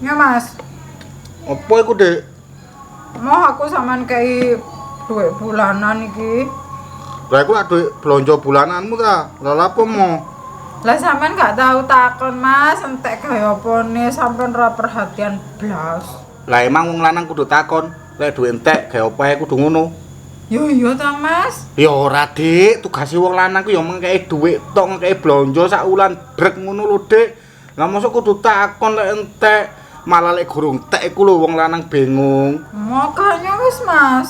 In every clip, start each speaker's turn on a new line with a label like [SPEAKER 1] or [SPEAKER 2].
[SPEAKER 1] Ya Mas,
[SPEAKER 2] Apa iku, Dik?
[SPEAKER 1] Mau aku sampean kei duit bulanan iki.
[SPEAKER 2] Lah iku lak duit blonjo bulananmu ta? Lah lha apa mo?
[SPEAKER 1] Lah sampean gak tahu takon Mas, entek gawe opone sampean ora perhatian blas.
[SPEAKER 2] Lah emang wong lanang kudu takon, lek duit entek gawe apa ae kudu ngono.
[SPEAKER 1] Yo iya ta Mas.
[SPEAKER 2] Ya ora, Dik, tugase wong lanang ku ya mengkeki dhuwit tok, ngekeki blonjo sak wulan brek ngono lho, Dik. Lah mosok kudu takon lek entek, malah lek gurung entek iku lho wong lanang bingung.
[SPEAKER 1] Makanya wis Mas.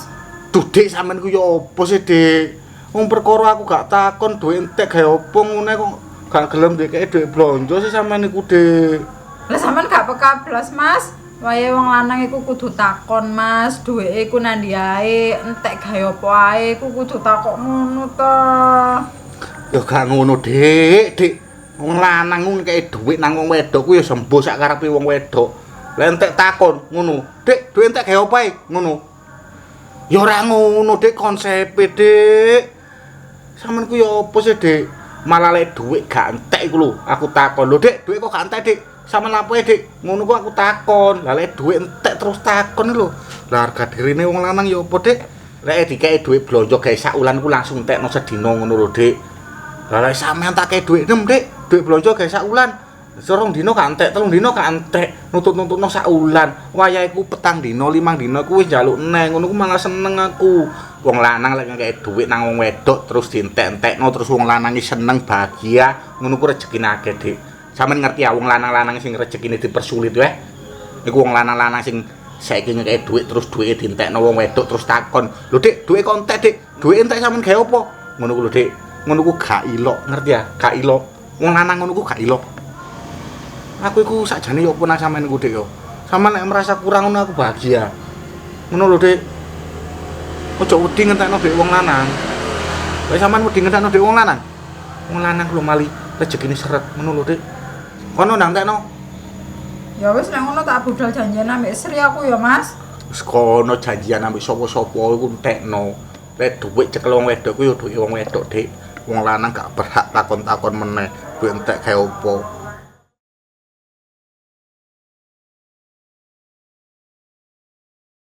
[SPEAKER 2] Duh, Dik, sampean ku ya apa sih, Dik? Wong perkara aku gak takon dhuwit entek gawe apa ngono kok gak gelem dikeki dhuwit blonjo sih sampean iku, Dik.
[SPEAKER 1] Lah sampean gak peka blas Mas. Wayahe wong lanang iku kudu takon Mas, duweke iku nang ndi ae, entek gawe apa ae iku kudu takok ngono ta.
[SPEAKER 2] Ya gak ngono, Dik, Dik. Wong lanang ku ngekeki dhuwit nang wong wedok ku ya sembuh sak karepe wong wedok. Lah entek takon ngono, "Dik, dhuwit entek gawe apa ae?" Ngono. Ya ora ngono, Dik, konsepe, Dik. Sampeyan ku ya apa sih, Dik? Malah lek dhuwit gak entek iku lho, aku takon, "Lho, Dik, dhuwit kok gak entek, Dik?" Sampeyan lapo e, Dik? Ngono ku aku takon. Lah lek dhuwit entek terus takon lho. Lah harga dirine wong lanang ya apa, Dik? Lek dikeki dhuwit blonjo gawe sak wulan ku langsung entekno sedina ngono lho, Dik. Lah lek sampean tak kei dhuwit 6, Dik, dhuwit blonjo gawe sak wulan. Rong dina gak entek, telung dina gak entek, nutut-nututno sak wulan. Wayahe ku petang dina, limang dina ku wis njaluk neh, ngono ku malah seneng aku. Wong lanang lek ngekeki dhuwit nang wong wedok terus dientek-entekno terus wong lanang iki seneng bahagia, ngono ku rezekine akeh, Dik. Sampeyan ngerti ya wong lanang-lanang sing rezekine dipersulit wae. Iku wong lanang-lanang sing saiki ngekeki dhuwit terus dhuwite dientekno wong wedok terus takon, "Lho, Dik, dhuwite kok entek, Dik? Dhuwite entek sampeyan gawe apa?" Ngono ku lho, Dik. Ngono ku gak ilok, ngerti ya? Gak ilok. Wong lanang ngono ku gak ilok. Aku iku sakjane yo apa nang sampean iku, Dik yo. Sampeyan nek merasa kurang ngono aku bahagia. Ngono lho, Dik. Ojo wedi ngentekno dhuwit wong lanang. Lek sampean wedi ngentekno dhuwit wong lanang. Wong lanang ku lho mali rezekine seret ngono lho, Dik. Kono ndang entekno.
[SPEAKER 1] Ya wis nek ngono tak budal janjian ambek Sri aku ya Mas.
[SPEAKER 2] Wis kono janjian ambek sapa-sapa iku entekno. Lek dhuwit cekel wong wedok ku ya dhuwit wong wedok, Dik. Wong lanang gak berhak takon-takon meneh dhuwit entek gawe apa.